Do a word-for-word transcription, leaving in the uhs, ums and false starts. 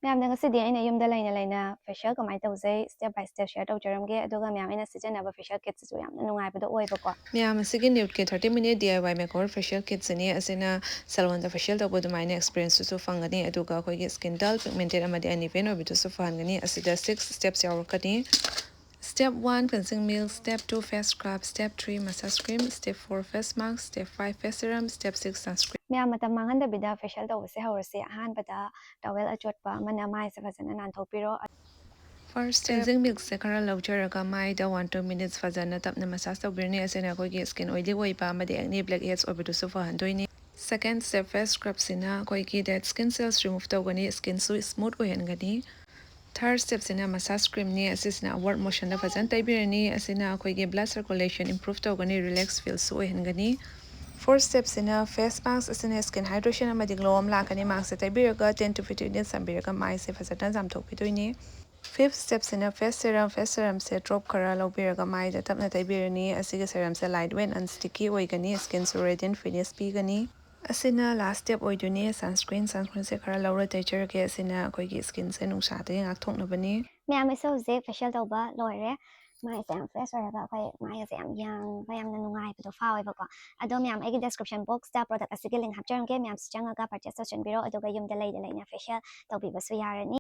ꯃꯌꯥꯝꯗ ꯉꯁꯤꯗꯤ ꯑꯩꯅ ꯌꯨꯝꯗ ꯂꯩꯅ ꯂꯩꯅ facial ꯀꯃꯥꯏꯅ ꯇꯧꯖꯩ step by step share ꯇꯧꯖꯔꯝꯒꯦ꯫ ꯑꯗꯨꯒ ꯃꯌꯥꯝ ꯑꯩꯅ ꯁꯤꯖꯤꯟꯅꯕ facial kitꯁꯤꯁꯨ ꯌꯥꯝꯅ ꯅꯨꯡꯉꯥꯏꯕꯗꯣ ꯑꯣꯏꯕꯀꯣ꯫ ꯃꯌꯥꯝ ꯑꯁꯤꯒꯤ Nude-ꯀꯤ thirty minute D I Y makeover facial kitꯁꯤꯅꯤ꯫ ꯑꯁꯤꯅ salonꯗ facial ꯇꯧꯕ ꯑꯗꯨꯃꯥꯏꯅ experienceꯇꯨꯁꯨ ꯐꯪꯒꯅꯤ, ꯑꯗꯨꯒ ꯑꯩꯈꯣꯏꯒꯤ skin dull, pigmented ꯑꯃꯗꯤ uneven ꯑꯣꯏꯕꯗꯨꯁꯨ ꯐꯍꯟꯒꯅꯤ꯫ ꯑꯁꯤꯗ six steps ꯌꯥꯎꯔꯛꯀꯅꯤ꯫ Step one, cleansing milk. Step two, face scrub. Step three, massage cream. Step four, face mask. Step five, face serum. Step six, sunscreen. ꯃꯌꯥꯝ ꯃꯇꯝ ꯃꯥꯡꯍꯟꯗꯕꯤꯗ facial ꯇꯧꯕꯁꯦ ꯍꯧꯔꯁꯤ꯫ ꯑꯍꯥꯟꯕꯗ towel ꯑꯆꯣꯠꯄ ꯑꯃꯅ ꯃꯥꯏꯁꯦ ꯐꯖꯅ ꯅꯥꯟꯊꯣꯛꯄꯤꯔꯣ꯫ First step, cleansing milkꯁꯦ ꯈꯔ ꯂꯧꯖꯔꯒ ꯃꯥꯏꯗ one two minutes ꯐꯖꯅ ꯇꯞꯅ massage ꯇꯧꯕꯤꯔꯅꯤ꯫ ꯑꯁꯤꯅ ꯑꯩꯈꯣꯏꯒꯤ skin oily ꯑꯣꯏꯕ ꯑꯃꯗꯤ acne, black heads ꯑꯣꯏꯕꯗꯨꯁꯨ ꯐꯍꯟꯗꯣꯏꯅꯤ꯫ Second step, face scrubꯁꯤꯅ ꯑꯩꯈꯣꯏꯒꯤ dead skin cells remove ꯇꯧꯒꯅꯤ, skinꯁꯨ smooth ꯑꯣꯏꯍꯟꯒꯅꯤ꯫ Third stepꯁꯤꯅ massage creamꯅꯤ꯫ ꯑꯁꯤꯁꯤꯅ upward motionꯗ ꯐꯖꯅ ꯇꯩꯕꯤꯔꯅꯤ꯫ ꯑꯁꯤꯅ ꯑꯩꯈꯣꯏꯒꯤ blood circulation improve ꯇꯧꯒꯅꯤ, relax feelꯁꯨ ꯑꯣꯏꯍꯟꯒꯅꯤ꯫ Fourth stepꯁꯤꯅ face mask꯫ ꯑꯁꯤꯅ skin hydration ꯑꯃꯗꯤ glow ꯑꯃ ꯂꯥꯛꯀꯅꯤ꯫ Maskꯁꯦ ꯇꯩꯕꯤꯔꯒ ten to fifteen minutes ꯊꯝꯕꯤꯔꯒ ꯃꯥꯏꯁꯦ ꯐꯖꯅ ꯆꯥꯝꯊꯣꯛꯄꯤꯗꯣꯏꯅꯤ꯫ Fifth stepꯁꯤꯅ face serum꯫ Face serumꯁꯦ drop ꯈꯔ ꯂꯧꯕꯤꯔꯒ ꯃꯥꯏꯗ ꯇꯞꯅ ꯇꯩꯕꯤꯔꯅꯤ꯫ ꯑꯁꯤꯒꯤ serumꯁꯦ light weight and sticky ꯑꯣꯏꯒꯅꯤ, skinꯁꯨ radiant finish ꯄꯤꯒꯅꯤ꯫ ꯑꯁꯤꯅ last step ꯑꯣꯏꯗꯣꯏꯅꯤ, sunscreen꯫ Sunscreenꯁꯦ ꯈꯔ ꯂꯧꯔ ꯇꯩꯖꯔꯒꯦ꯫ ꯑꯁꯤꯅ ꯑꯩꯈꯣꯏꯒꯤ skinꯁꯦ ꯅꯨꯡꯁꯥꯗꯒꯤ ꯉꯥꯛꯊꯣꯛꯅꯕꯅꯤ꯫ ꯃꯌꯥꯝ ꯑꯩꯁꯨ ꯍꯧꯖꯤꯛ facial ꯇꯧꯕ ꯂꯣꯏꯔꯦ꯫ ꯃꯥꯏꯁꯦ ꯌꯥꯝ fresh ꯑꯣꯏꯔꯒ ꯑꯩꯈꯣꯏ ꯃꯥꯏꯒꯁꯦ ꯌꯥꯝ ꯌꯥꯡꯕ, ꯌꯥꯝꯅ ꯅꯨꯡꯉꯥꯏꯕꯗꯣ ꯐꯥꯎꯋꯦꯕꯀꯣ꯫ ꯑꯗꯣ ꯃꯌꯥꯝ ꯑꯩꯒꯤ description boxꯇ product ꯑꯁꯤꯒꯤ link ꯍꯥꯞꯆꯔꯝꯒꯦ, ꯃꯌꯥꯝꯁꯨ ꯆꯪꯉꯒ purchase ꯇꯧꯁꯟꯕꯤꯔꯣ꯫ ꯑꯗꯨꯒ ꯌꯨꯝꯗ ꯂꯩꯅ ꯂꯩꯅ facial ꯇꯧꯕꯤꯕꯁꯨ ꯌꯥꯔꯅꯤ꯫